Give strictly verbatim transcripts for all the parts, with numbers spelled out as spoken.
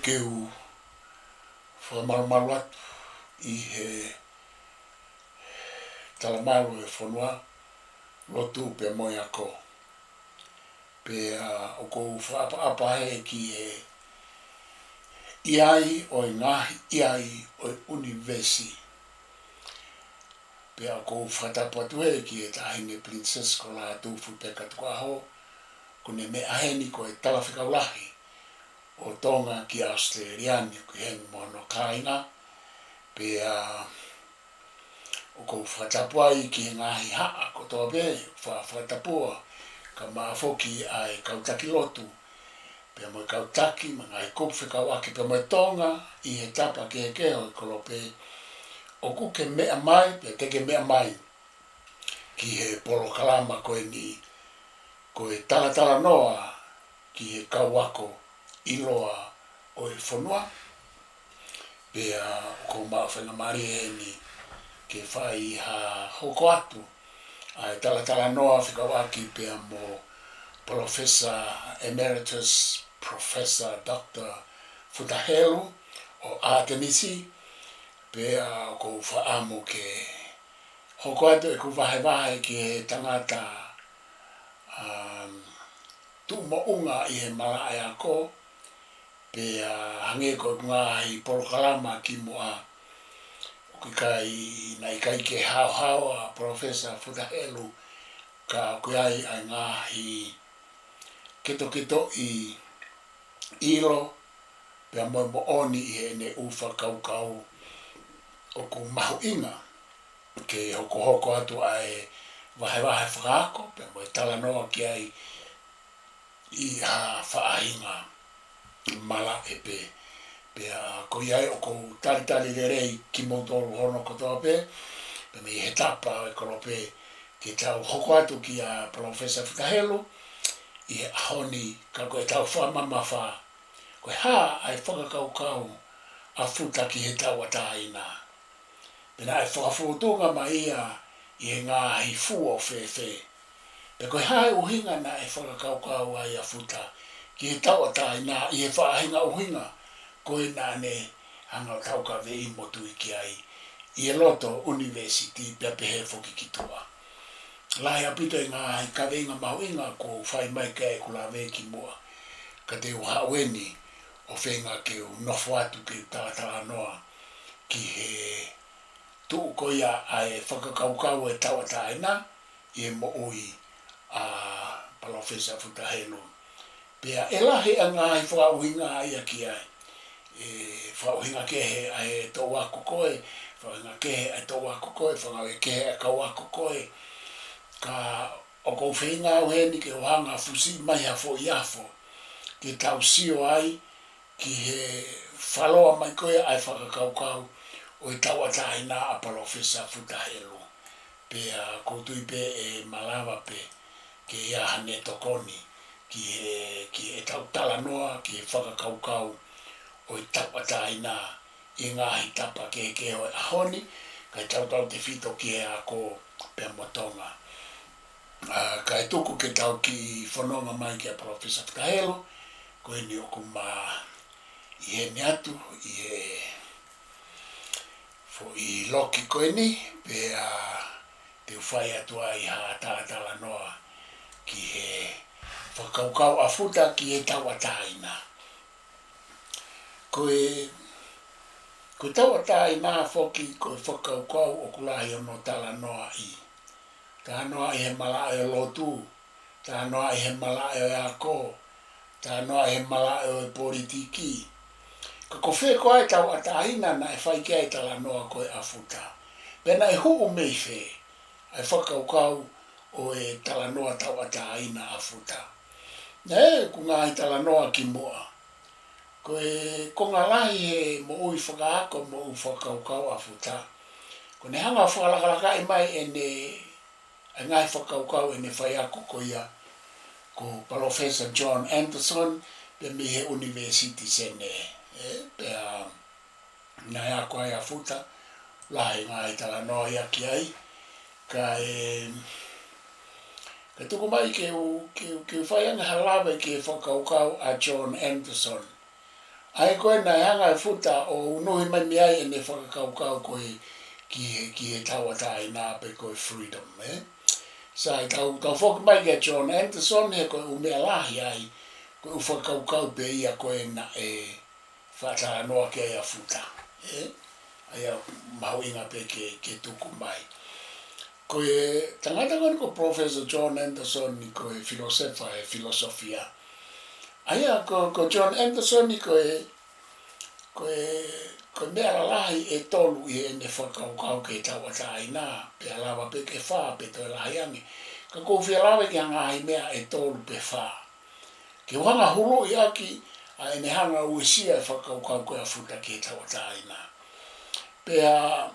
Ke u fakamalumalu atu ʻi he talamalu ʻo e fonua, lotu pea mo e ako. Pea ʻoku ou fakaʻapaʻapa heni ki he ʻi ai ʻo e ngaahi ʻi ai ʻo e ʻunivēsi. Pea ʻoku ou fakatapu atu heni ki he Taʻahine Princess ko Lātūfuipeka Tukuʻaho, ʻoku ne meʻa heni ko e Talafekau Lahi ʻo Tonga ki ʻAositelēlia ni, ʻoku ʻi heni mo hono kāinga. Pea ʻoku ou fakatapu ai ki he ngaahi haʻa kotoa pē, fa-, fakatapua kae ʻumaʻā foki ʻa e kau taki lotu, pea mo e kau taki, mo e ngaahi kupu fekauʻaki, pea mo e Tonga ʻi he tapa kehekehe ʻo e kolope, ʻoku ke meʻa mai, pea te ke meʻa mai ki he polokalama ko eni, ko e talatalanoa ki he kau ako ʻiloa ʻo e fonua. Pea ʻoku ou maʻu faingamālie heni ke fai ha hoko atu ʻa e talatalanoa fekauʻaki pea mo Professor Emeritus Professor Doctor Futa Helu ʻo ʻAtenisi. Pea ʻoku ou fakaʻamu ke hoko atu ʻeku vahevahe ki he tangata, um, tuʻu moʻunga ʻi he malaʻe ako, pea hangē ko ʻeku ngaahi polokalama kimuʻa, ʻoku ʻikai, naʻe ʻikai ke haohaoa Professor Futa Helu, ka ʻoku ʻi ai ʻa e ngaahi ketoketoʻi ʻilo pea mo e moʻoni ʻi heʻene ʻū fakakaukau, ʻoku mahuʻinga ke hokohoko atu ʻa e vahevahe fakaako pea mo e talanoa ki ai ʻi ha faʻahinga malaʻe pē. Pea ko ia ai ʻoku ou talitali lelei kimoutolu hono kotoa pē, pea mei he tapa ʻo e kolope, ke tau hoko atu kia Professor Futa Helu ʻi he ʻaho ni, ka ko ʻetau fakamamafa, ko e hā ʻa e fakakaukau ʻa Futa ki he tauʻatāina? Pe naʻe fakafōtunga mai ia ʻi he ngaahi fua ʻo fēfē? Pe ko e hā e ʻuhinga naʻe fakakaukau ai ʻa Futa ki he tauʻatāina ʻi he faʻahinga ʻuhinga ko ē naʻa ne hanga ʻo taukaveʻi mo tui ki ai ʻi he loto ʻunivēsiti pea pehē foki ki tuʻa? Lahi ʻaupito e ngaahi kaveinga mahuʻinga kuo fai mai ki ai ʻeku lave kimuʻa, ka te u haʻu eni ʻo feinga ke u nofo atu ke u talatalanoa ki he tuʻu ko ia ʻa e fakakaukau ʻo e tauʻatāina ʻi he moʻui ʻa Palōfesa Futa Helu. Pea ʻe lahi ʻa e ngaahi fakaʻuhinga ia ki ai. ʻE fakaʻuhinga kehe ʻa e toʻu ako ko ē, fakaʻuhinga kehe ʻa e toʻu ako ko ē, fakaʻuhinga kehe ʻa e kau ako ko ē. Ka ʻoku ou feinga au heni ke u hanga ʻo fusi mai ha foʻi afo ke tau sio ai ki he faloa mai ko ē ʻa e fakakaukau ʻo e tauʻatāina ʻa Palōfesa Futa Helu. Pea ʻoku ou tui pē ʻe malava pē ke ʻi ai haʻane tokoni ki he, ki heʻetau talanoa, ki he fakakaukau ʻo e tauʻatāina ʻi he ngaahi tapa kehekehe ʻo e ʻaho ni, kae tautautefito ki he ako pea mo Tonga. ʻA, kae tuku ke tau kiʻi fononga mai kia Palōfesa Futa Helu, ko eni ʻoku ma ʻi heni atu ʻi he foʻi loki ko eni, pea te u fai atu ai ha talatalanoa ki he fakakaukau ʻa Futa ki he tauʻatāina. Ko e, ko e tauʻatāina foki ko e fakakaukau ʻoku lahi hono talanoaʻi. Talanoaʻi he malaʻe ʻo e lotu, talanoaʻi he malaʻe ʻo e ako, talanoaʻi he malaʻe ʻo e politiki. Ka ko fē koā e tauʻatāina naʻe fai ki ai e talanoa ko ē ʻa Futa? Pea naʻe huʻu mei fē ʻa e fakakaukau ʻo e talanoa tauʻatāina ʻa Futa? Naʻe ʻi ai ʻeku ngaahi talanoa kimuʻa. Ko e konga lahi he moʻui fakaako, moʻui fakakaukau ʻa Futa, ko ʻene hanga ʻo fakalakalakaʻi mai ʻene, ʻa e ngaahi fakakaukau ʻene faiako ko ia ko Palōfesa John Anderson, pea mei he ʻUnivēsiti Senē, ē, pea naʻe ako ai ʻa Futa, lahi e ngaahi talanoa ia ki ai, kae, kae tuku mai ke u, ke u, ke u fai ange ha lave ki he fakakaukau ʻa John Anderson. ʻA ia ko ē naʻe hanga ʻe Futa ʻo unuhi mai mei ai ʻene fakakaukau ko ē ki he, ki he tauʻatāina pe ko e freedom, ē? Sai, tau, tau foki mai kia John Anderson, he ko e ʻū meʻa lahi ai, ko e ʻū fakakaukau pē ia ko ē naʻe fakatalanoa ki ai ʻa Futa, ē? ʻA ia mahuʻinga pē ke, ke tuku mai. Ko e tangata ko eni ko Professor John Anderson ni ko e filōsefa ʻo e filosofia. ʻA ia ko, ko John Anderson ni ko e, ko e, ko e meʻa lalahi ʻe tolu ʻi heʻene fakakaukau ki he tauʻatāina, pea lava pē ke fā, pe toe lahi ange. Ka ʻoku ou fie lave ki he ngaahi meʻa ʻe tolu pe fā. Ke u hanga ʻo huluʻi ʻaki ʻa ʻene hanga ʻo uesia e fakakaukau ko ē ʻa Futa ki he tauʻatāina. Pea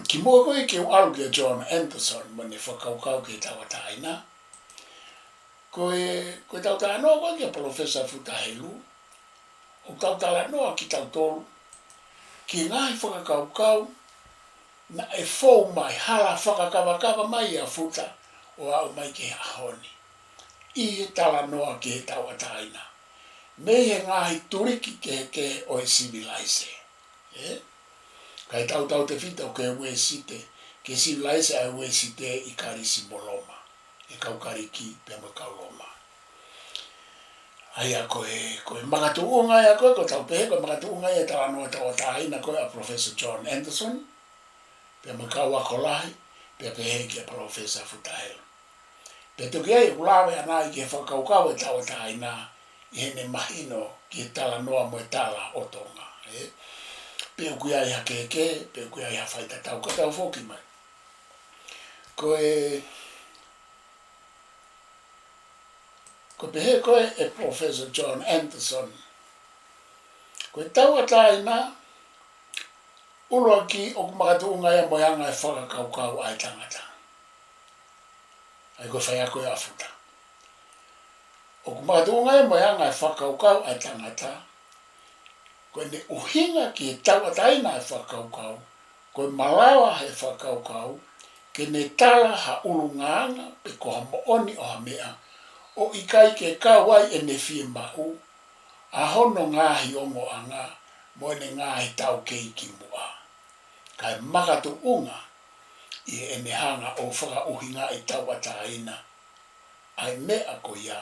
kimuʻa ko ē ke u ʻalu kia John Anderson mo ʻene fakakaukau ki he tauʻatāina, ko e, ko e tau talanoa ko ē kia Professor Futa Helu, ʻoku tau talanoa kitautolu ki he ngaahi fakakaukau naʻe fou mai, hala fakakavakava mai ʻa Futa ʻo aʻu mai ki he ʻaho ni, ʻi he talanoa ki he tauʻatāina, mei he ngaahi tuliki kehekehe ʻo e sivilaise, ē? Kae tautautefito ki he Uēsite, ki he sivilaise ʻa e Uēsite ʻi Kalisi mo Loma, ʻa e kau Kalisi pea mo e kau Loma. ʻA ia ko e, ko e makatuʻunga ia ko ē, ko ʻetau pehē ko e makatuʻunga ia e talanoa tauʻatāina ko ē ʻa Professor John Anderson, pea mo e kau ako lahi, pea pehē kia Professor Futa Helu. Pea toki ʻi ai ʻeku lave ʻanai ki he fakakaukau e tauʻatāina ʻi heʻene mahino ki he talanoa mo e tala ʻo Tonga, ē? Pe ʻoku ʻi ai ha kehekehe, pe ʻoku ʻi ai ha faitatau, ka tau foki mai. Ko e, ko e pehē ko ē ʻe Professor John Anderson, ko e tauʻatāina ʻuluaki ʻoku makatuʻunga ia mo e anga e fakakaukau ʻa e tangata. ʻA ia ko e faiako ia ʻa Futa. ʻOku makatuʻunga ia mo e anga e fakakaukau ʻa e tangata, ko ʻene ʻuhinga ki he tauʻatāina e fakakaukau, ko e malava he fakakaukau ke ne tala ha ʻulungaanga pe ko ha moʻoni ʻo ha meʻa, ʻo ʻikai ke kau ai ʻene fiemaʻu, ʻa hono ngaahi ongoʻanga mo ʻene ngaahi taukei kimuʻa. Kae makatuʻunga ʻi heʻene hanga ʻo fakaʻuhingaʻi tauʻatāina ʻa e meʻa ko ia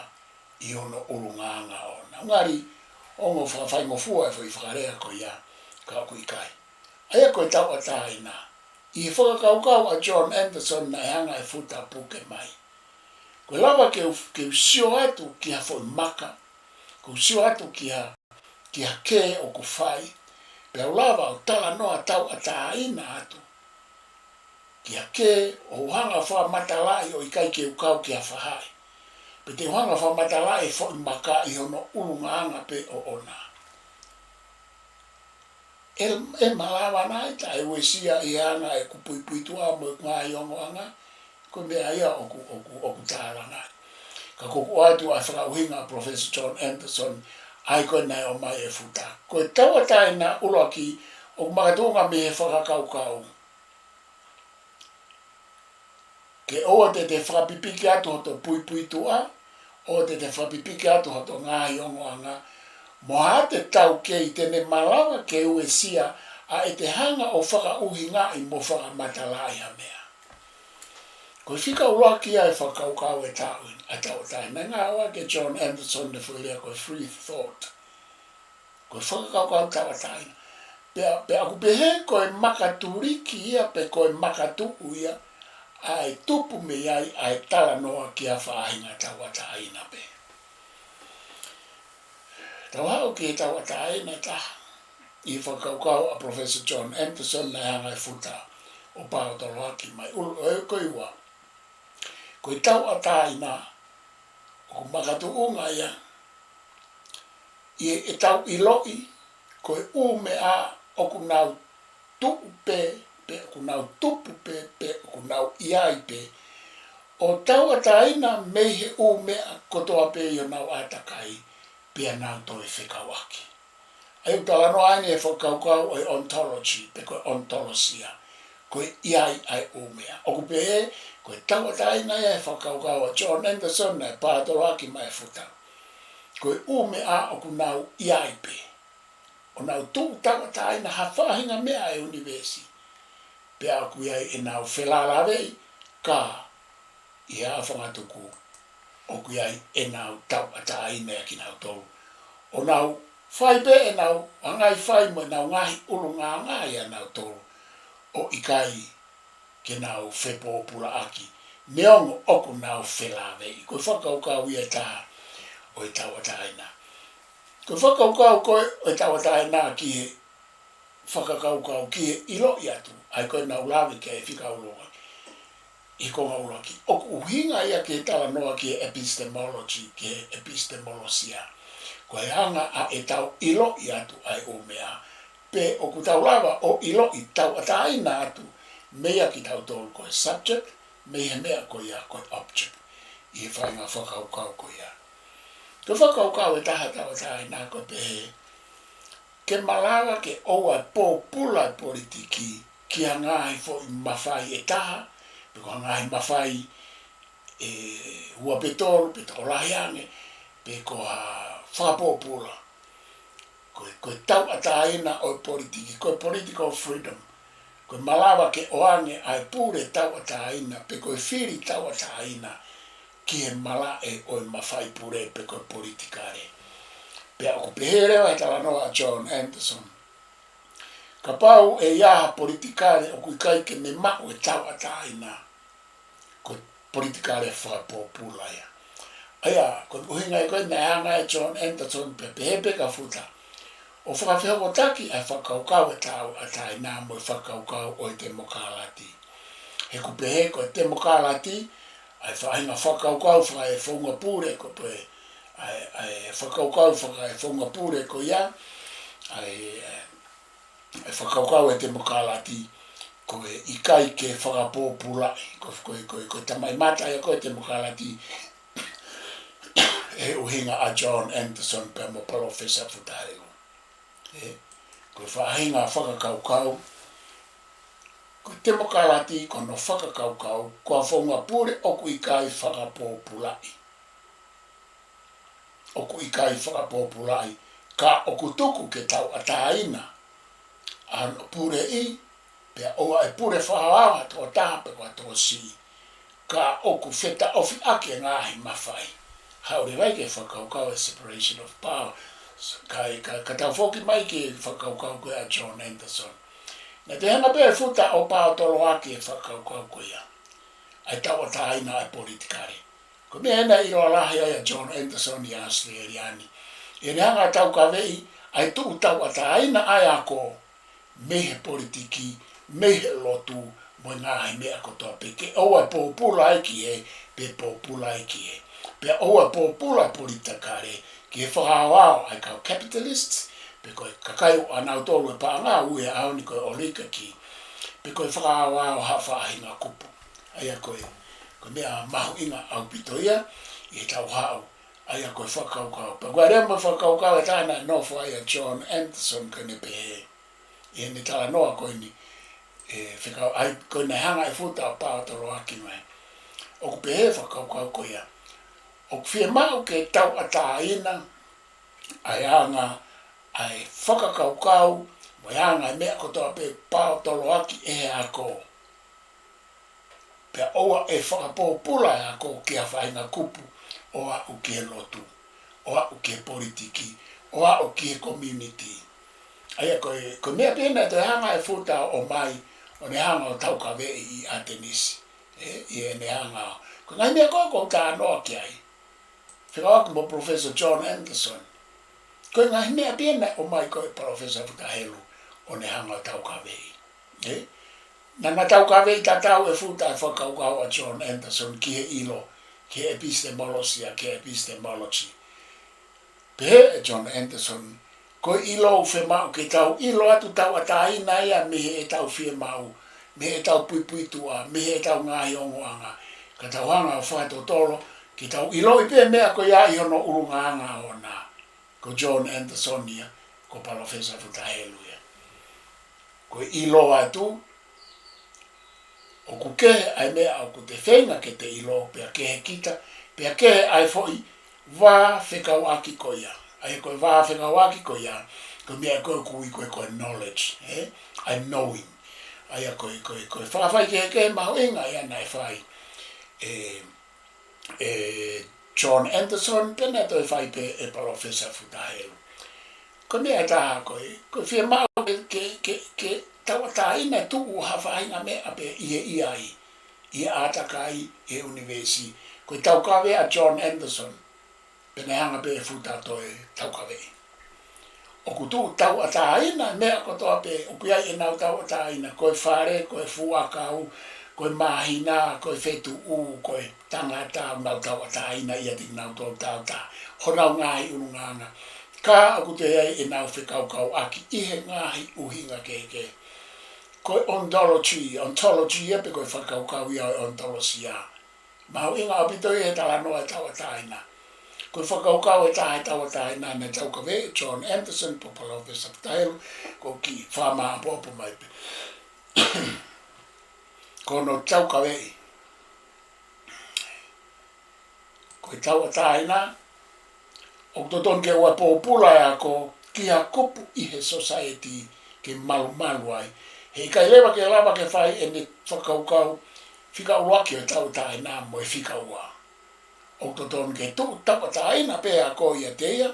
ʻi hono ʻulungaanga ʻoʻona. Ngali ongo fakafaingofua e foʻi fakalea ko ia, ka ʻoku ʻikai. ʻA ia ko e tauʻatāina, ʻi he fakakaukau ʻa John Anderson naʻe hanga ʻe Futa ʻo puke mai, ko e lava ke u, ke u sio atu ki ha foʻi maka, ke u sio atu ki ha, ki ha kē ʻoku fai, pea u lava ʻo talanoa tauʻatāina atu ki ha kē, ʻo u hanga ʻo fakamatalaʻi ʻo ʻikai ke u kau ki ha faʻahi. Pe te u hanga ʻo fakamatalaʻi e foʻi maka ʻi hono ʻulungaanga pē ʻoʻona. ʻE, ʻe malava nai, taʻe uesia ʻi he anga ʻeku puipuituʻa mo ʻeku ngaahi ongoʻanga? Ko e meʻa ia ʻoku, ʻoku, ʻoku tālanga ai. Ka ʻoku ou ʻoatu ʻa e fakaʻuhinga ʻa Professor John Anderson, ʻa ia ko ē naʻe ʻomai ʻe Futa. Ko e tauʻatāina ʻuluaki ʻoku makatuʻunga mei he fakakaukau ke ʻoua te te fakapipiki atu hoto puipuituʻa, ʻoua te te fakapipiki atu hoto ngaahi ongoʻanga, mo haʻate taukei te ne malava ke uesia ʻa ʻete hanga ʻo fakaʻuhingaʻi mo fakamatalaʻi ha meʻa. Ko e fika ʻuluaki ia e fakakaukau e tau, ʻa e tauʻatāina, naʻe ngāueʻaki ʻe John Anderson ʻene foʻi lea ko e free thought. Ko e fakakaukau tauʻatāina. Pea, pea ʻoku pehē ko e makatuliki ia, pe ko e makatuʻu ia, ʻa e tupu mei ai ʻa e talanoa ki ha faʻahinga tauʻatāina pē. Tau haʻu ki he tauʻatāina ʻe taha, ʻi he fakakaukau ʻa Professor John Anderson naʻe hanga ʻe Futa ʻo paotoloaki mai. ʻUlu, ʻo e ko e ua. Ko e tauʻatāina, ʻoku makatuʻunga ia ʻi heʻetau ʻiloʻi ko e ʻū meʻa ʻoku nau tuʻu pē, pe ʻoku nau tupu pē, pe ʻoku nau ʻi ai pē, ʻo tauʻatāina mei he ʻū meʻa kotoa pē ʻi honau ʻātakai, pea nau toe fekauʻaki. ʻA ia ʻoku talanoa ai ʻene fakakaukau ʻo e ontology, pe ko e ontolosia, ko e ʻi ai ʻa e ʻū meʻa. ʻOku pehē, ko e tauʻatāina ia e fakakaukau ʻa John Anderson naʻe paotoloaki mai ʻe Futa. Ko e ʻū meʻa ʻoku nau ʻi ai pē. ʻo nau tuʻu tauʻatāina ha faʻahinga meʻa ʻa e ʻunivēsi. Pea ʻoku ʻi ai ʻenau felāveʻi, ka ʻi he ʻaho fangatuku ʻoku ʻi ai ʻenau tauʻatāina ʻia kinautolu. ʻO nau fai pē ʻenau ngaahi fai mo ʻenau ngaahi ʻulungaanga ʻia nautolu. ʻO ʻikai ke nau fepōpulaʻaki, neongo ʻoku nau felāveʻi. Ko e fakakaukau ia ʻe taha ʻo e tauʻatāina. Ko e fakakaukau ko ē ʻo e tauʻatāina ki he fakakaukau ki he ʻiloʻi atu, ʻa ia ko ē naʻa ku lave ki ai he fika ʻuluaki, ʻi he konga ʻuluaki. ʻOku ʻuhinga ia ki he talanoa ki he epistemology, ki he epistemolosia. Ko e anga ʻa ʻetau ʻiloʻi atu ʻa e ʻū meʻa. Pe ʻoku tau lava ʻo ʻiloʻi tauʻatāina atu meia kitautolu ko e subject, mei he meʻa ko ia ko e object. ʻI he faʻahinga fakakaukau ko ia. Ko e fakakaukau ʻe taha tauʻatāina ko e pehē, ke malava ke ʻoua ʻe pōpula e politiki ki ha ngaahi foʻi mafai ʻe taha, pe ko ha ngaahi mafai ʻe ua pe tolu, pe tokolahi ange, pe ko ha fakapōpula. Ko e, ko e tauʻatāina ʻo e politiki, ko e political freedom. Ko e malava ke ʻoange ʻa e pule tauʻatāina, pe ko e fili tauʻatāina, ki he malaʻe ʻo e mafai pule pe ko e politikale. Pea ʻoku pehē leva he talanoa ʻa John Anderson. Kapau ʻe ʻi ai ha politikale ʻoku ʻikai ke ne maʻu e tauʻatāina, ko e politikale fakapōpula ia. ʻA ia, ko e ʻuhinga ia ko ē naʻe hanga ʻe John Anderson pea pehē pē kia Futa ʻo fakafehokotaki ʻa e fakakaukau ʻo e tauʻatāina mo e fakakaukau ʻo e temokalati. He ʻoku pehē ko e temokalati, ʻa e faʻahinga fakakaukau fakaefounga pule ko ē, ʻa e, ʻa e fakakaukau fakaefounga pule ko ia, ʻa e, ʻa e fakakaukau ʻo e temokalati, ko e ʻikai ke fakapōpulaʻi, ko, ko, ko, ko e tamaʻimata ia ko ē ʻo e temokalati, he ʻuhinga ʻa John Anderson pea mo Palōfesa Futa Helu. ʻE, ko e faʻahinga fakakaukau, ko e temokalati, ko hono fakakaukau, ko ha founga pule ʻoku ʻikai fakapōpulaʻi. ʻOku ʻikai fakapōpulaʻi, ka ʻoku tuku ke tauʻatāina ʻa hono puleʻi, pea ʻoua ʻe pule fakahaohaoa ha tokotaha pe ko ha tokosiʻi. Ka ʻoku fetaʻofiʻaki e ngaahi mafai. Haʻu leva ia ki he fakakaukau ʻo e separation of power. Kae, ka, ka tau foki mai ki he fakakaukau ko ē ʻa John Anderson. Naʻe toe hanga pē ʻe Futa ʻo paotoloaki e fakakaukau ko ia. ʻA e tauʻatāina ʻa e politikale. Ko e meʻa ena ʻe ʻiloa lahi ai ʻa John Anderson ʻi ʻAositelēlia ni. ʻI heʻene hanga ʻo taukaveʻi ʻa e tuʻu tauʻatāina ʻa e ako, mei he politiki, mei he lotu, mo e ngaahi meʻa kotoa pē, ke ʻoua ʻe pōpula ai ki hē, pe pōpula ai ki hē. Pea ʻoua ʻe pōpula e politikale ki he fakahaohaoa ʻa e kau capitalists, pe ko e kakai ʻoku ʻanautolu e paʻanga, ui he ʻaho ni ko e oligarchy, pe ko e fakahaohaoa ha faʻahinga kupu. ʻA ia ko e, ko e meʻa mahuʻinga ʻaupito ia, ʻi heʻetau haʻu, ʻa ia ko e fakakaukau. Pea ko e lea mo e fakakaukau ʻe taha naʻe nofo ai ʻa John Anderson ko ʻene pehē. ʻI heʻene talanoa ko eni, ʻe fekau ai, ko ʻene hanga ʻe Futa ʻo paotoloaki mai. ʻOku pehē fakakaukau ko ia. ʻOku fiemaʻu ke tauʻatāina, ʻa e anga, ʻa e fakakaukau, mo e anga e meʻa kotoa pē paotoloaki ʻe he ako. Pea ʻoua ʻe fakapōpula e ako ki ha faʻahinga kupu, ʻo aʻu ki he lotu, ʻo aʻu ki he politiki, ʻo aʻu ki he community. ʻA ia ko e, ko e meʻa pē ena ʻe toe hanga ʻe Futa ʻo ʻomai, ʻo ne hanga ʻo taukaveʻi ʻi ʻAtenisi. ʻE, ʻi heʻene hanga. Ko e ngaahi meʻa ko ē ʻoku ou talanoa ki ai. Fekauʻaki mo Professor John Anderson. Ko e ngaahi meʻa pē ena ʻomai ko ē ʻe Palōfesa Futa Helu ʻo ne hanga ʻo taukaveʻi. ʻE? Naʻa na taukaveʻi tatau ʻe Futa e fakakaukau ʻa John Anderson ki he ʻilo, ki he epistemolosia, ki he epistemology. Pehē ʻe John Anderson, ko e ʻilo ʻoku fiemaʻu ke tau ʻilo atu tauʻatāina ia mei heʻetau fiemaʻu, mei heʻetau puipuituʻa, mei heʻetau ngaahi ongoʻanga. Ka tau hanga ʻo fakatotolo, ke tau ʻiloʻi pē meʻa ko ia ʻi hono ʻulungaanga ʻoʻona. Ko John Anderson ia, ko Palōfesa Futa Helu ia. Ko e ʻilo atu, ʻoku kehe ʻa e meʻa ʻoku te feinga ke te ʻilo, pea kehe kita, pea kehe ʻa e foʻi vā fekauʻaki ko ia. ʻA ia ko e vā fekauʻaki ko ia, Ko e meʻa ko ē ʻoku ui ko ē ko e knowledge, ē? ʻA e knowing. ʻA ia ko e, ko e, ko e fakafaikehekehe mahuʻinga ia naʻe fai ʻe, ʻe John Anderson, pea naʻe toe fai pē ʻe Palōfesa Futa Helu. Ko e meʻa ʻe taha ko ē, ko e fiemaʻu ke, ke, ke, ke tauʻatāina tuʻu ha faʻahinga meʻa pē ʻi he ʻi ai, ʻi he ʻātakai, ʻi he ʻunivēsi. Ko e taukaveʻi ʻa John Anderson, pea naʻe hanga pē ʻe Futa ʻo toe taukaveʻi. ʻOku tuʻu tauʻatāina meʻa kotoa pē, ʻoku ʻi ai ʻenau tauʻatāina, ko e fale, ko e fuʻu ʻakau, ko e māhina, ko e fetuʻu, ko e tangata, ʻoku nau tauʻatāina ʻiate kinautolu tautau honau ngaahi ʻulungaanga. Ka ʻoku toe ʻi ai ʻenau fekaukauʻaki ʻi he ngaahi ʻuhinga kehekehe. Ko e ontology, ontology ia pe ko e fakakaukau ia ʻo e ontolosia. Mahuʻinga ʻaupito ia he talanoa e tauʻatāina. Ko e fakakaukau ʻe taha e tauʻatāina naʻe taukaveʻi ʻe John Anderson pea mo Palōfesa Futa Helu, ʻoku ou kiʻi fakamāʻopoʻopo mai pē. Ko hono taukaveʻi, ko e tauʻatāina, ʻoku totonu ke ʻoua ʻe pōpula e ako ki ha kupu ʻi he society ke malumalu ai. Heʻikai leva ke lava ke fai ʻene fakakaukau fika ʻuluaki ʻo e tauʻatāina mo e fika ua. ʻOku totonu ke tuʻu tauʻatāina pē e ako ʻiate ia,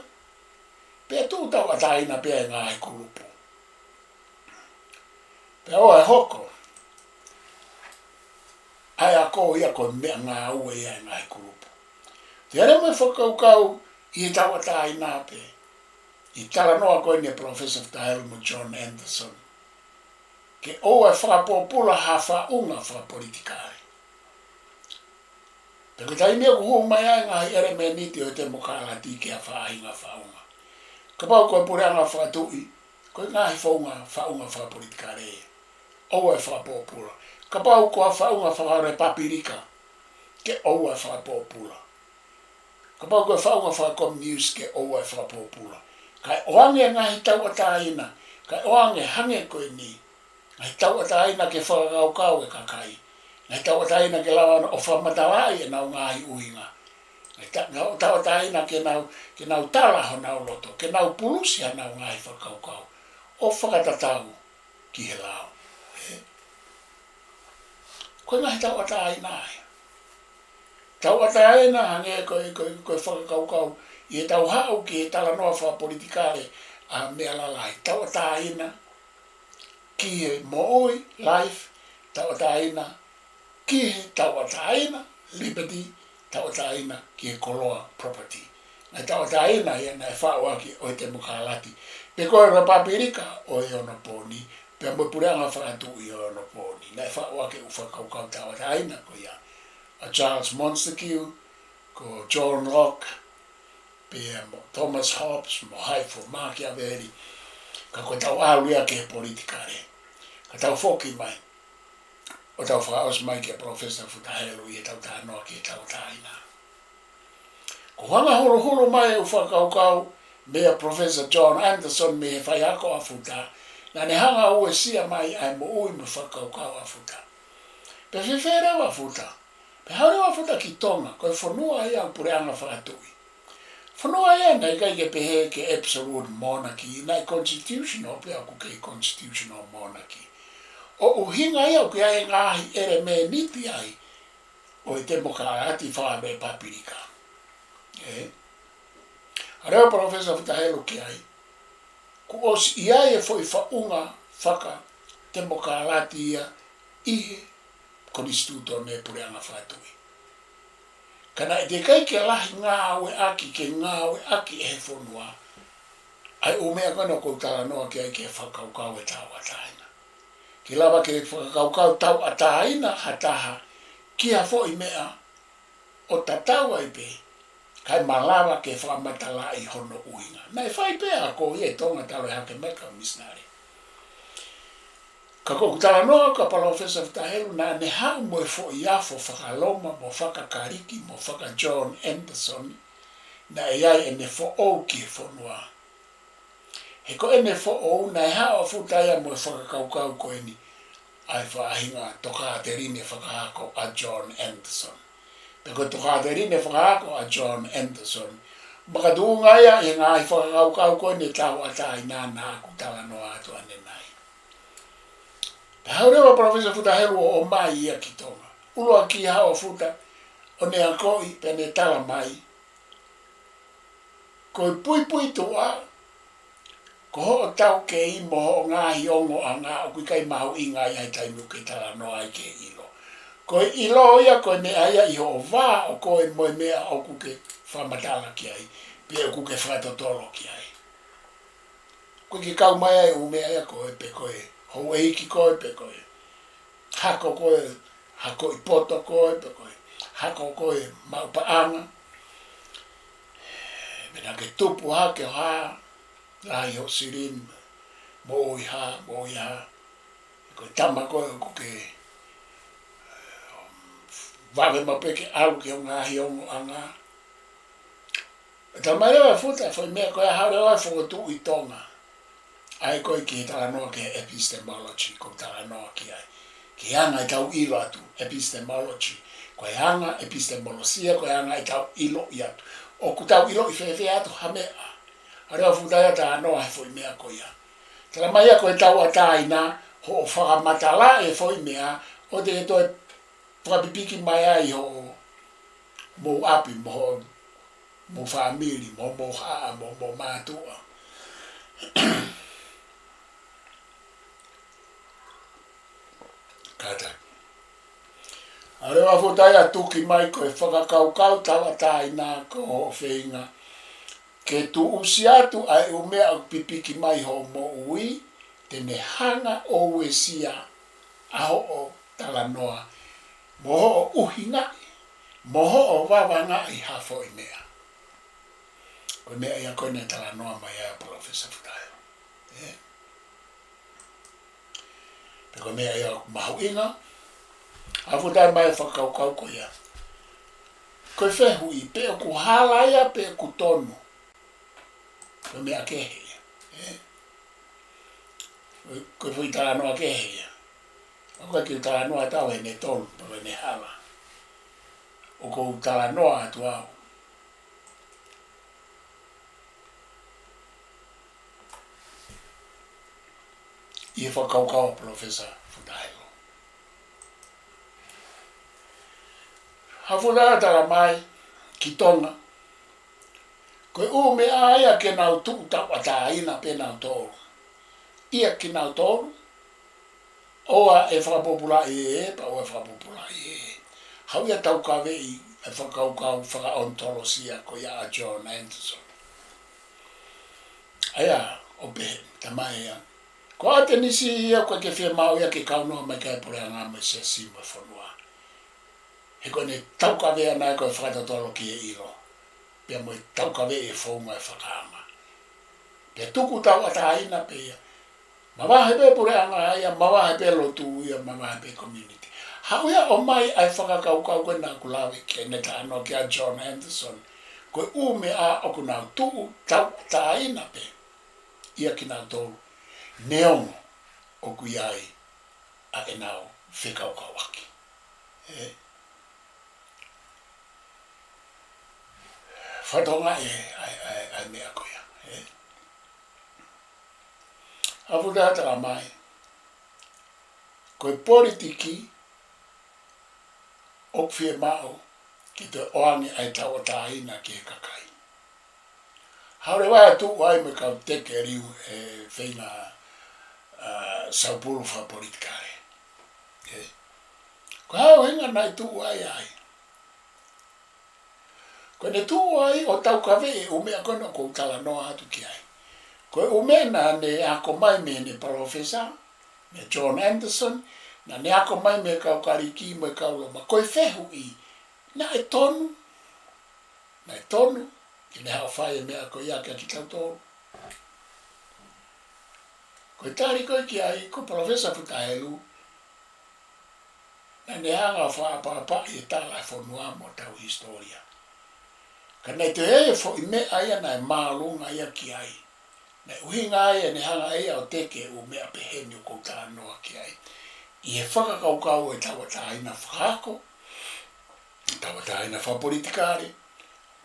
pea tuʻu tauʻatāina pē e ngaahi kulupu. Pea ʻoua ʻe hoko ʻa e ako ia ko e meʻangāue ia e ngaahi kulupu. Te ale mo e fakakaukau ʻi he tauʻatāina pē, ʻi he talanoa ko eni ʻa Professor Futa Helu mo John Anderson, ke ʻoua ʻe fakapōpula ha faʻunga fakapolitikale. Pea ko e taimi ʻoku hū mai ai e ngaahi ʻelemēniti ʻo e temokalati ki ha faʻahinga faʻunga. Kapau ko e puleʻanga fakatuʻi, ko e ngaahi faʻunga, faʻunga fakapolitikale, ʻoua ʻe fakapōpula. Kapau ko ha faʻunga fakalepapilika, ke ʻoua ʻe fakapōpula. Kapau ko e faʻunga fakakominiusi, ke ʻoua ʻe fakapōpula. Kae ʻoange ngaahi tauʻatāina, kae ʻoange hangē ko eni, ngaahi tauʻatāina ke fakakaukau e kakai. Ngaahi tauʻatāina ke lava ʻo fakamatalaʻi ʻenau ngaahi ʻuhinga. Ngaahi ta-, ngaahi tauʻatāina ke nau, ke nau tala honau loto, ke nau pulusi honau ngaahi fakakaukau ʻo fakatatau ki he lao. Ē? Ko e ngaahi tauʻatāina ia. Tauʻatāina hangē ko e, ko e, ko e fakakaukau ʻi heʻetau haʻu ki he talanoa fakapolitikale ʻa e meʻa lalahi. Tauʻatāina ki he moʻui, life, tauʻatāina ki he tauʻatāina, liberty, tauʻatāina ki he koloa, property. Ngaahi tauʻatāina ia naʻe faʻu ʻaki ʻe he temokalati, pe ko e lepapilika ʻo e onopōni, pea mo e puleʻanga fakatuʻi ʻo e onopōni. Naʻe faʻu ʻaki e ʻū fakakaukau tauʻatāina ko ia ʻa Charles Montesquieu, ko John Locke, pea mo Thomas Hobbes, mo hai fua, Machiavelli, ka ko ʻetau ʻalu ia ki he politikale. Ka tau foki mai ʻo tau fakaʻosi mai kia Professor Futa Helu ʻi heʻetau talanoa ki he tauʻatāina. Ko e hanga ʻo huluhulu mai e ʻū fakakaukau meia Professor John Anderson mei he faiako ʻa Futa, naʻa ne hanga ʻo uesia mai ʻa e moʻui mo e fakakaukau ʻa Futa. Pea fēfē leva ʻa Futa? Pea haʻu leva ʻa Futa ki Tonga, ko e fonua ia ʻo e puleʻanga fakatuʻi. Fonua ia naʻe ʻikai ke pehē ke absolute monarchy, naʻe constitutional pea ʻoku kei constitutional monarchy. ʻO ʻuhinga ia ʻoku ʻi ai e ngaahi ʻelemēniti ai ʻo e temokalati fakalepapilika. Ē? Pea lea ʻa Professor Futa Helu ki ai, kuo ʻosi ʻi ai e foʻi faʻunga fakatemokalati ia ʻi he konisitūtone puleʻanga fakatuʻi. Ka naʻe teʻeki ai ke lahi ngāueʻaki, ke ngāueʻaki ʻe he fonua ʻa e ʻū meʻa ko ena ʻoku ou talanoa ki ai ki he fakakaukau e tauʻatāina. Ke lava ke fakakaukau tauʻatāina ha taha ki ha foʻi meʻa ʻo tatau ai pē, kae malava ke fakamatalaʻi hono ʻuhinga. Naʻe fai pē e ako ia ʻi Tonga talu e hake mai e kau misinale. Ka ko ʻeku talanoa kia Palōfesa Futa Helu, naʻa ne haʻu mo e foʻi afo faka-Loma, mo faka-Kaliki, mo faka-John Anderson, naʻe ʻi ai ʻene foʻou ki he fonua. He ko ʻene foʻou naʻe haʻu ʻa Futa ia mo e fakakaukau ko eni, ʻa e faʻahinga tokāteline fakaako ʻa John Anderson. Pea ko e tokāteline fakaako ʻa John Anderson, Makatuʻunga ia ʻi he ngaahi fakakaukau ko eni tauʻatāina naʻa ku talanoa atu ʻanenai. Pea haʻu leva Palōfesa Futa Helu ʻo ʻomai ia ki Tonga. ʻUluaki haʻu ʻa Futa ʻo ne akoʻi pea ne tala mai, ko e puipuituʻa, ko hoʻo taukei mo hoʻo ngaahi ongoʻanga ʻoku ʻikai mahuʻinga ai ʻa e taimi ʻoku ke talanoa ai ki he ʻilo. Ko e ʻilo ia, ko e meʻa ia ʻi hoʻo vā ʻo koe mo e meʻa ʻoku ke fakamatala ki ai, pe ʻoku ke fakatotolo ki ai. Ko e ke kau mai ai ʻū meʻa ia ko e pe ko e houʻeiki ko e pe ko e hako ko e, hakoʻi poto ko e pe ko e hako ko e maʻu paʻanga. Mena ke tupu hake ʻo hā, lahi hoʻo silini, moʻui hā, moʻui hā. Ko e tama ko e ʻoku ke vave maʻu pē ke ʻalu ki hoʻo ngaahi ongoʻanga. Tala mai leva ʻe Futa foʻi meʻa ko e haʻu leva fokotuʻu ʻi Tonga. ʻA ia ko e ki he talanoa ki he epistemology, ko e talanoa ki ai. Ki he anga ʻetau ʻilo atu, epistemology. Ko e anga epistemolosia, ko e anga ʻetau ʻiloʻi atu. ʻOku tau ʻiloʻi fēfē atu ha meʻa. Haʻu leva Futa ia talanoa he foʻi meʻa ko ia. Tala mai ia ko e tauʻatāina, hoʻo fakamatala e foʻi meʻa, ʻo te toe fakapipiki mai ai hoʻo mou ʻapi, mo hoʻo mou fāmili, mo mou haʻa, mo mou mātuʻa. Kātaki. Haʻu leva Futa ia tuki mai ko e fakakaukau tauʻatāina ko hoʻo feinga ke tuʻusi atu ʻa e ʻū meʻa ʻoku pipiki mai hoʻo moʻui, te ne hanga ʻo uesia ʻa hoʻo talanoa, mo hoʻo ʻuhingaʻi, mo hoʻo vavangaʻi ha foʻi meʻa. Ko e meʻa ia ko ē naʻe talanoa mai ai ʻa Palōfesa Futa Helu. Ē? Pe ko e meʻa ia ʻoku mahuʻinga, ʻa Futa mai fakakaukau ko ia. Ko e fehuʻi, pe ʻoku hala ia, pe ʻoku tonu. Ko e meʻa kehe ia. Ē? Ko e foʻi talanoa kehe ia. ʻOku ʻikai ke talanoa atu au heʻene tonu, pe ko ʻene hala. ʻOku ou talanoa atu au ʻi he fakakaukau ʻa Palōfesa Futa Helu. Haʻu Futa tala mai ki Tonga, ko e ʻū meʻa ia ke nau tuʻu tauʻatāina pē nautolu. ʻIa kinautolu, ʻoua ʻe fakapōpulaʻi ē, pea ʻoua ʻe fakapōpulaʻi ē. Haʻu ia taukaveʻi e fakakaukau fakaʻonitolosia ko ia ʻa John Anderson. ʻA ia, ʻo pehē, tala mai ia, ko ʻAtenisi ia ʻoku ʻikai ke fiemaʻu ia ke kaunoa mai ki ai e puleʻanga mo e siasi mo e fonua. He ko ʻene taukave ʻana ia ko e fakatotolo ki he ʻilo. Pea mo e taukave e founga e fakaanga. Pea tuku tauʻatāina pē ia. Mavahe pē puleʻanga ia, mavahe pē lotu ia, mavahe pē community. Haʻu ia ʻo ʻomai ʻa e fakakaukau ko ē naʻa ku lave ki ai, naʻe talanoa ki ai ʻa John Anderson. Ko e ʻū meʻa ʻoku nau tuʻu tauʻatāina pē ʻia kinautolu. Neongo ʻoku ʻi ai ʻa ʻenau fekaukauʻaki. Ē? Fatongia e, ʻa e, ʻa e, ʻa e meʻa ko ia. Ē? Haʻu Futa tala mai, ko e politiki ʻoku fiemaʻu ke toe ʻoange ʻa e tauʻatāina ki he kakai. Haʻu leva ʻo tuʻu ai mo e kau teke liu he feinga, ʻa, saupulu fakapolitikale. Ē? Ko e hā e ʻuhinga naʻe tuʻu ai ai? Ko ʻene tuʻu ai ʻo taukaveʻi e ʻū meʻa ko ena ʻoku ou talanoa atu ki ai. Ko e ʻū meʻa naʻa ne ako mai mei heʻene palōfesa, mei John Anderson, naʻa ne ako mai mei he kau Kalisi mo e kau Loma. Ko e fehuʻi, naʻe tonu, naʻe tonu ke ne haʻu ʻo fai e meʻa ko ia kia kitautolu? Ko e tali ko ē ki ai, ko Palōfesa Futa Helu, naʻa ne hanga ʻo fakaʻapaʻapaʻi e tala e fonua mo hotau hisitōlia. Ka naʻe toe ʻi ai e foʻi meʻa ia naʻe māʻolunga ia ki ai. Naʻe ʻuhinga ai ʻene hanga ʻe ia ʻo teke e ʻū meʻa pehē ni ʻoku ou talanoa ki ai. ʻI he fakakaukau e tauʻatāina fakaako, tauʻatāina fakapolitikale,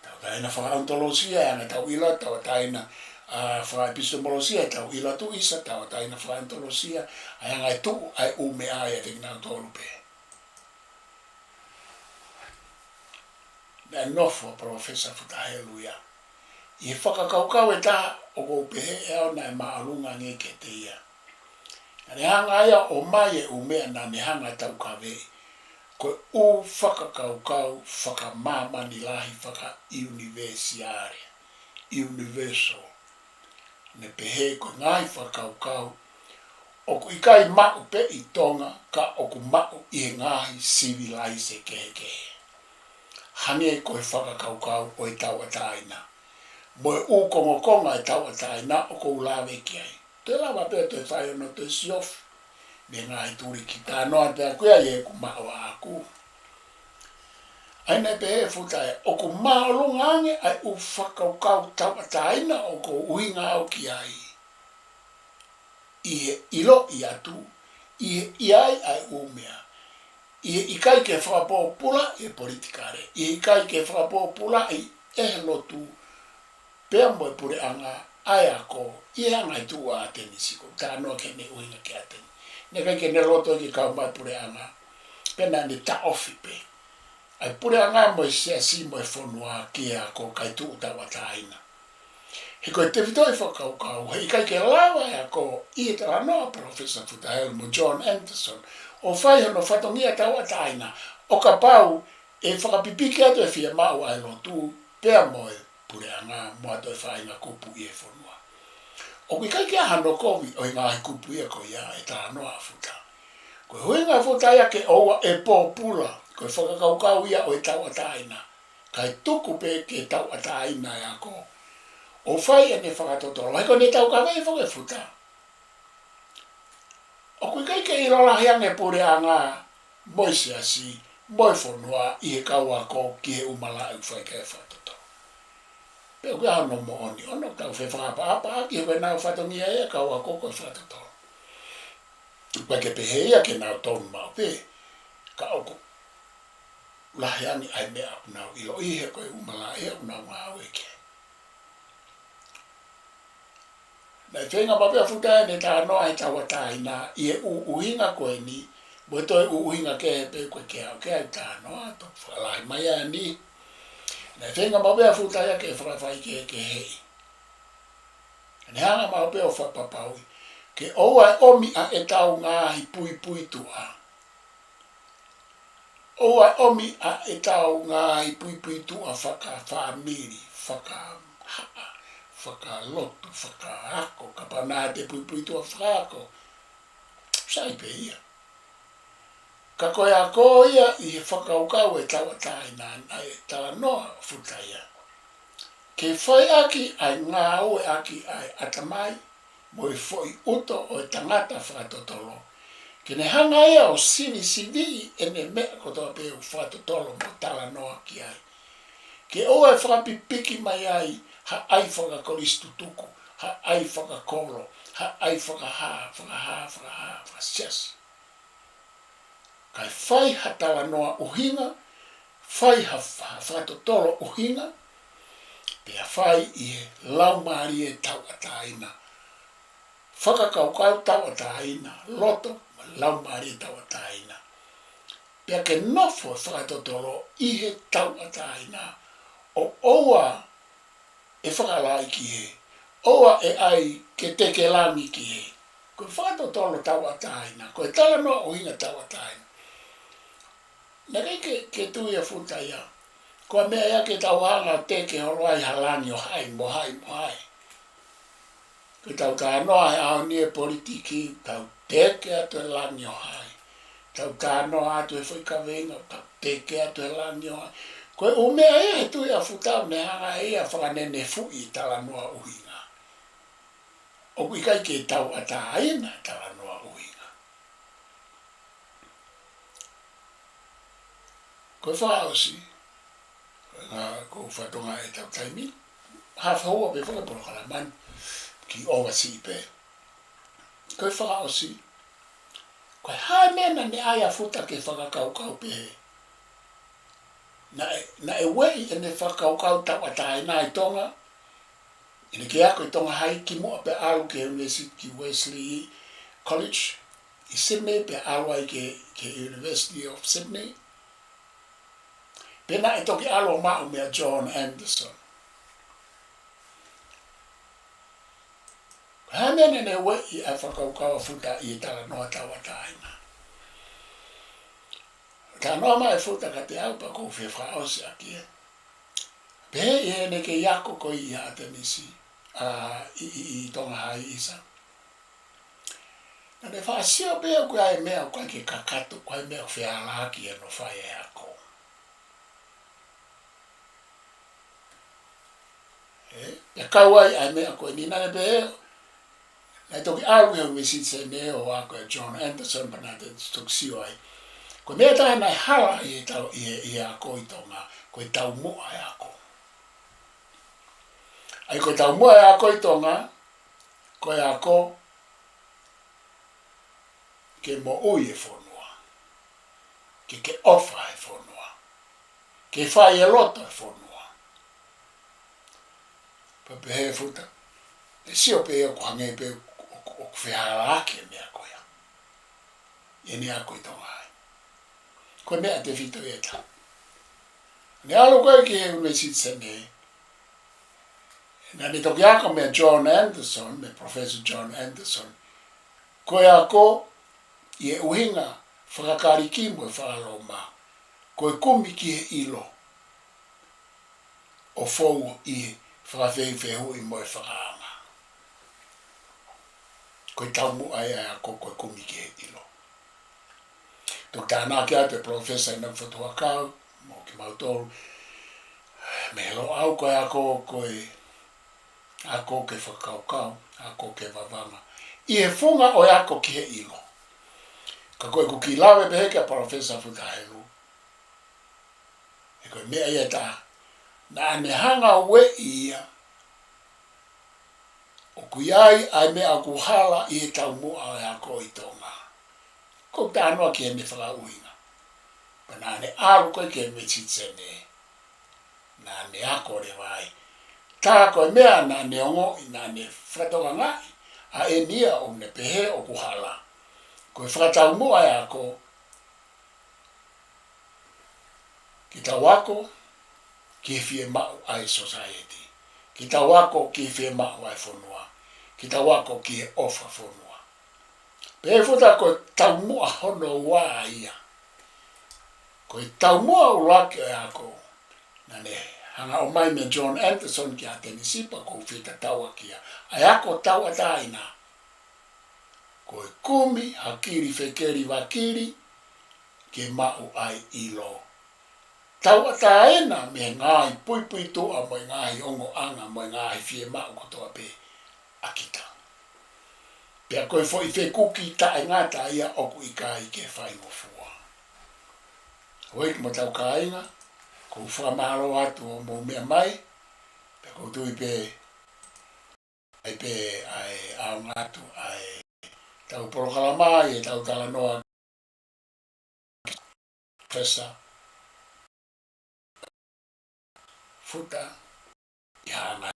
tau Tauʻatāina fakaʻonitolosia, ʻa e anga ʻetau ʻilo, tauʻatāina, ʻa, fakaʻepisitēmolosia, ʻetau ʻilo atu ʻisa, tauʻatāina fakaʻonitolosia, ʻa e anga e tuʻu ʻa e ʻū meʻa ia ʻiate kinautolu pē. Naʻe nofo ʻa Professor Futa Helu ia ʻi he fakakaukau ʻe taha ʻoku ou pehē ʻe au naʻe māʻolunga ange kiate ia. Naʻa ne hanga ia ʻo ʻomai e ʻū meʻa naʻa ne hanga ʻo taukaveʻi ko e ʻū fakakaukau fakamāmani lahi fakaʻunivēsiale, universal. Ne pehē ko e ngaahi fakakaukau ʻoku ʻikai maʻu pē ʻi Tonga, ka ʻoku maʻu ʻi he ngaahi sivilaise kehekehe. Hangē ko e fakakaukau ʻo e tauʻatāina mo e ʻū kongokonga ʻo e tauʻatāina ʻoku ou lave ki ai. Toe lava pē ʻo toe fai hono toe siofi mei he ngaahi tuliki. Talanoa pē ʻaku ia ʻi heʻeku maʻu ʻaʻaku. ʻA ia naʻe pehē ʻe Futa ia, ʻoku māʻolunga ange ʻa e ʻū fakakaukau tauʻatāina ʻoku ou ʻuhinga au ki ai ʻi he ʻiloʻi atu, ʻi he ʻi ai ʻa e ʻū meʻa, ʻi he ʻikai ke fakapōpulaʻi ʻe he politikale, ʻi he ʻikai ke fakapōpulaʻi ʻe he lotu, pea mo e puleʻanga ʻa e ako ʻi he anga e tuʻu ʻa ʻAtenisi. Ko e talanoa ki heʻene ʻuhinga ki ʻAtenisi. Naʻe ʻikai ke ne loto ke kau mai puleʻanga, pea naʻa ne taʻofi pē ʻa e puleʻanga mo e siasi mo e fonua ki he ako kae tuʻu tauʻatāina. He ko e tefitoʻi fakakaukau, he ʻikai ke lava e ako ʻi he talanoa ʻa Professor Futa Helu mo John Anderson ʻo fai hono fatongia tauʻatāina ʻo kapau ʻe fakapipiki atu e fiemaʻu ʻa e lotu pea mo e puleʻanga mo ʻetau faʻahinga kupu ʻi he fonua. ʻOku ʻikai ke ʻi ai hano kovi ʻo e ngaahi kupu ia ko ia ʻe talanoa ʻa Futa. Ko e ʻuhinga ʻa Futa ia ke ʻoua ʻe pōpula, ko e fakakaukau ia ʻo e tauʻatāina, kae tuku pē ke tauʻatāina e ako ʻo fai ʻene fakatotolo. He ko ʻene taukaveʻi foki ʻe Futa, ʻoku ʻikai ke ʻilo lahi ange puleʻanga mo e siasi mo e fonua ʻi he kau ako ki he ʻū malaʻe ʻoku fai ki ai e fakatotolo. Pea ʻoku ʻi ai hono moʻoni, ʻoku tau fefakaʻapaʻapa ʻaki he ko ʻenau fatongia ia e kau ako ko e fakatotolo. ʻOku ʻikai ke pehē ia ke nau tonu maʻu pē, ka ʻoku lahi ange ʻa e meʻa ʻoku nau ʻiloʻi he ko e ʻū malaʻe ʻoku nau ngāue ki ai. Naʻe feinga maʻu pē ʻa Futa ʻene talanoa he tauʻatāina ʻi he ʻū ʻuhinga ko eni, mo e toe ʻū ʻuhinga kehe pē ko e ke au ke au talanoa to fakalahi mai ʻa eni. Naʻe feinga maʻu pē ʻa Futa ia ke fakafaikehekeheʻi. Naʻa ne hanga maʻu pē ʻo fakapapauʻi ke ʻoua ʻe ʻomi ʻa ʻetau ngaahi puipuituʻa. ʻOua ʻe ʻomi ʻa ʻetau ngaahi puipuituʻa fakafāmili, fakahaʻa, fakalotu, fakaako, kapau naʻa te puipuituʻa fakaako. Sai pē ia. Ka ko e ako ia ʻi he fakakaukau ʻo e tauʻatāina naʻe talanoa ʻa Futa ia ke fai ʻaki ʻa e ngāueʻaki ʻa e ʻatamai mo e foʻi ʻuto ʻo e tangata fakatotolo, ke ne hanga ia ʻo sivisiviʻi ʻene meʻa kotoa pē ʻoku fakatotolo mo talanoa ki ai. Ke ʻoua ʻe fakapipiki mai ai ha ʻai fakakolisitutuku, ha ʻai fakakolo, ha ʻai fakahā, fakahā, fakahā, fakasiasi. Kae fai ha talanoa ʻuhinga, fai ha, ha fakatotolo ʻuhinga, pea fai ʻi he laumālie tauʻatāina, fakakaukau tauʻatāina, loto, laumālie tauʻatāina. Pea ke nofo e fakatotolo ʻi he tauʻatāina, ʻo ʻoua ʻe fakalahi ki hē, ʻoua ʻe ʻai ke teke langi ki hē. Ko e fakatotolo tauʻatāina, ko e talanoa ʻuhinga tauʻatāina. Naʻe ʻikai ke, ke tui ʻa Futa ia ko e meʻa ia ke tau hanga ʻo teke holo ai ha langi ʻo hai, mo hai, mo hai. Ko ʻetau talanoa he ʻaho ni e politiki, tau teke atu e langi ʻo hai. Tau talanoa atu e foʻi kaveinga, tau teke atu e langi ʻo hai. Ko e ʻū meʻa ia he tui ʻa Futa ʻoku ne hanga ʻe ia ʻo fakanenefuʻi e talanoa ʻuhinga. ʻOku ʻikai ke tauʻatāina e talanoa ʻuhinga. Ko e fakaʻosi, ko e ngā, ko e fatongia ʻetau taimi, haafe houa pē foki e polokalama ni, kiʻi ʻoua siʻi pē. Ko e fakaʻosi, ko e hā e meʻa naʻa ne ʻai ʻa Futa ke fakakaukau pehē? Naʻe, naʻe ueʻi ʻene fakakaukau tauʻatāina ʻi Tonga, ʻi heʻene kei ako ʻi Tonga High kimuʻa pea ʻalu ki he University, ki Wesley College ʻi Sydney, pea ʻalu ai ki he, ki he University of Sydney. Pea naʻe toki ʻalu ʻo maʻu meia John Anderson. Ko e hā e meʻa naʻá ne ueʻi ai e fakakaukau ʻa Futa ʻi he talanoa tauʻatāina? Talanoa mai ʻa Futa kiate au pea ʻoku ou fie fakaʻosi ʻaki ia. Pehē ʻi heʻene kei ako ko ia ʻi ʻAtenisi, ʻa, ʻi, ʻi, ʻi Tonga High ʻisa. Naʻá ne faʻa sio pē ʻoku ʻi ai e meʻa ʻoku ʻikai ke kakato, ʻoku ʻi ai e meʻa ʻoku fehālaaki ʻi hono fai e ako. ʻE, pea kau ai ʻa e meʻa ko eni, naʻá ne pehē, naʻe toki ʻalu ki he University Sydney ʻo ako ʻia John Anderson pea naʻá ne toki sio ai. Ko e meʻa ʻe taha naʻe hala ʻi he tau, ʻi he, ʻi he ako ʻi Tonga, ko e taumuʻa e ako. ʻA ia ko e taumuʻa e ako ʻi Tonga, ko e ako ke moʻui e fonua, ke, ke ʻofa e fonua, ke fai e loto e fonua. Pea pehē ʻe Futa, ʻe sio pē ʻoku hangē pē ʻoku, ʻoku, ʻoku fehālaaki e meʻa ko ia ʻi heʻene ako ʻi Tonga High. Ko e meʻa tefito ia ʻe taha. Naʻá ne ʻalu ko ē ki he University Sydney, naʻá ne toki ako meia John Anderson, meia Professor John Anderson, ko e ako ʻi he ʻuhinga fakaKalisi mo e fakaLoma, ko e kumi ki he ʻilo, ʻo fou ʻi he fakafehufehuʻi mo e fakaanga. Ko e taumuʻa ia e ako ko e kumi ki he ʻilo. Toki tānaki atu ʻe Professor ʻInoke Fotu Huʻakau mo kimautolu mei Loʻau, ko e ako, ko e ako ke fakakaukau, ako ke vavanga ʻi he funga ʻo e ako ki he ʻilo. Ka ko ʻeku kiʻi lave pehē kia Professor Futa Helu, ʻe ko e meʻa ia ʻe taha naʻá ne hanga ʻo ueʻi ia, ʻoku ʻi ai ʻa e meʻa ʻoku hala ʻi he taumuʻa ʻo e ako ʻi Tonga. Ko e talanoa ki heʻene fakaʻuhinga. Pea naʻá ne ʻalu ko ē ki he University Sydney, naʻá ne ako leva ai. Tā ko e meʻa naʻá ne ongoʻi, naʻá ne fakatokangaʻi ʻa eni ia ʻokú ne pehē ʻoku hala, ko e fakataumuʻa e ako, ke tau ako ki he fiemaʻu ʻa e society, ke tau ako ki he fiemaʻu ʻa e fonua, ke tau ako ki he ʻofa fonua. Pea ʻe Futa ko e taumuʻa hono ua ia. Ko e taumuʻa ʻuluaki ʻo e ako naʻá ne hanga ʻo ʻomai meia John Anderson ki ʻAtenisi pea ʻoku ou fie tatau ʻaki ia, ʻa e ako tauʻatāina. Ko e kumi hakili fekeli vakili ke maʻu ʻa e ʻilo tauʻatāina mei he ngaahi puipuituʻa mo e ngaahi ongoʻanga mo e ngaahi fiemaʻu kotoa pē ʻa kita. Pea ko e foʻi fekuki taʻengata ia ʻoku ʻikai ke faingofua. Houʻeiki mo hotau kāinga, ʻoku ou fakamālō atu hoʻomou meʻa mai, pea ʻoku ou tui pē ʻe ʻi ai pē ʻa e ʻaonga atu ʻa ʻetau polokalama, ʻa ʻetau talanoa Professor Futa ʻi he anga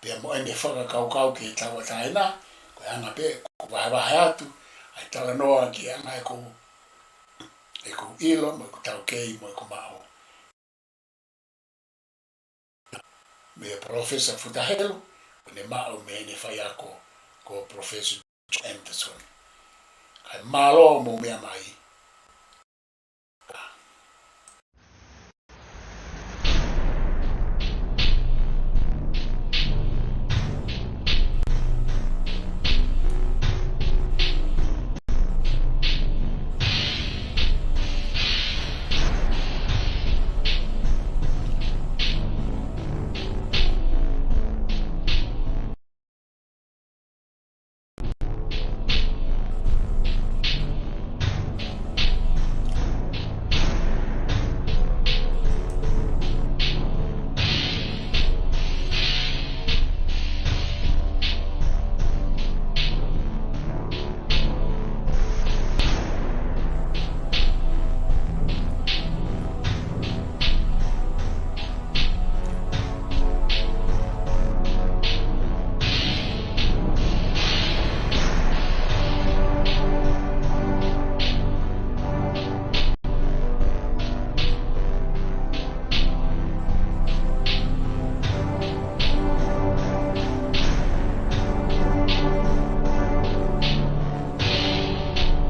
pea mo ʻene fakakaukau ki he tauʻatāina, ko e anga pē ʻeku vahevahe atu ʻa e talanoa ki he anga ʻeku, ʻeku ʻilo, mo ʻeku taukei, mo ʻeku maʻu meia Professor Futa Helu, ʻo ne maʻu mei heʻene faiako ko Professor Anderson. Kae mālō hoʻomou meʻa mai,